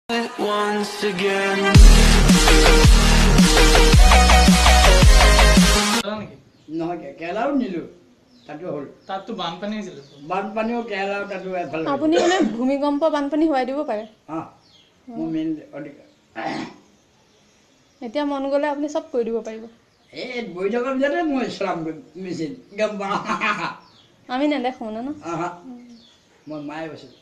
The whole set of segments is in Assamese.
Once again. নহয়, কেৰেলাও নিলোঁ, তাতো হ'ল। তাততো বানপানী হৈছিলে। বানপানীও কেৰেলাও তাতো এফালে। আপুনি মানে ভূমিকম্প, বানপানী হোৱাই দিব পাৰে। অঁ, মোৰ মেইন অধিকাৰ। এতিয়া মন গ'লে আপুনি চব কৰি দিব পাৰিব। এই বহি থকাৰ পিছতে মই চলাম মেচিন, গম পাওঁ। আমি নেদেখোঁ মানে ন? মই মায়ে কৈছোঁ।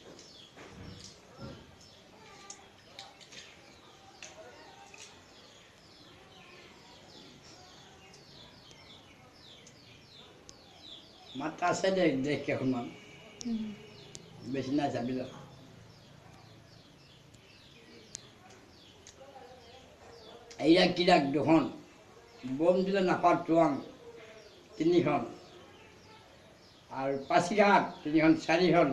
মাত আছে দে, দেশ কেইখনমান, বেছি নাই, চাবি। ইৰাক কিৰাক দুখন, বম দিলে নাপাত টুৱাং 3খন, আৰু পাছিঘাট 3খন, 4খন,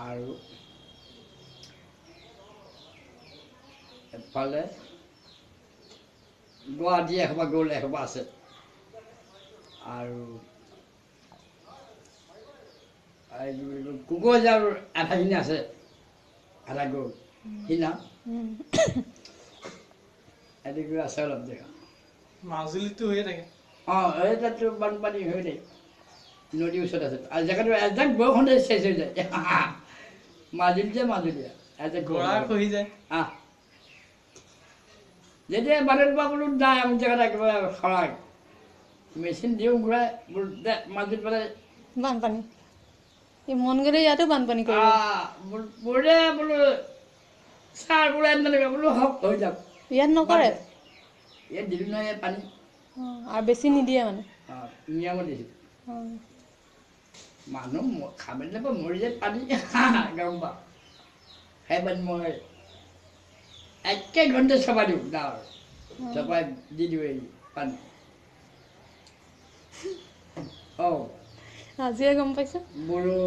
আৰু এফালে গুৱাহাটী এসোপা গ'ল, এসোপা আছে, আৰু কুকুৰজাৰ আধাখিনি আছে, আধা গ'ল সিনা এনেকৈ আছে অলপ দেখা। মাজুলীতো হৈয়ে থাকে। অঁ, এই তাততো বানপানী হৈ থাকে, নদীৰ ওচৰত আছে, আৰু জেগাটো এজাক বৰষুণতে চেচ হৈ যায়। মাজুলী যে মাজুলী এজাক গৰা খহি যায়। আহ, যেতিয়া বানত পৰা বোলো নাই, আমুক জেগাত একেবাৰে খৰাং, মেচিন দিওঁ ঘূৰাই, বোলো দে মাজুলীত পেলাই বানপানী। মন গ'লে ইয়াতো বানপানী কৰিব বোলে, বোলো ছাৰ, বোলো এনেকুৱা, বোলো হওক, হৈ যাওক। ইয়াত নকৰে? ইয়াত দিলোঁ নহয় ইয়াত পানী। আৰু বেছি নিদিয়ে মানে? অঁ, নিয়মত দিছোঁ। মানুহ খাবলৈ নাপায়, মৰি যায় পানী, গম পাওঁ। সেই পানী মই একে ঘণ্টা চপাই দিওঁ, ডাৱৰ চপাই দি দিওঁ এই পানী। অঁ, আজিয়ে গম পাইছোঁ। বোলো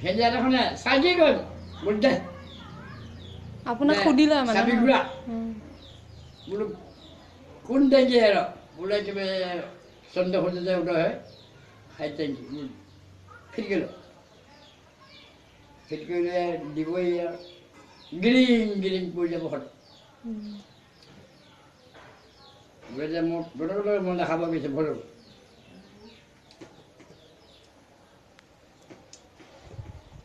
সেইদিনা এখনে চাই কি গ'ল, বোলো দে। আপোনাক সুধি লয় মানে? চাবি ঘূৰা বোলো, কোন টেংকি? আৰু বোলে একেবাৰে চন্দ্ৰ সূৰ্য উদয় হয় সেই টেংকি। বোলো ফিট গ'লো, ফিট কৰিলে দিবই আৰু গিৰিং গিৰিং পৰি যাব সদায়। বোলে যে মোক গোটেই মই দেখাব গৈছে ভলো।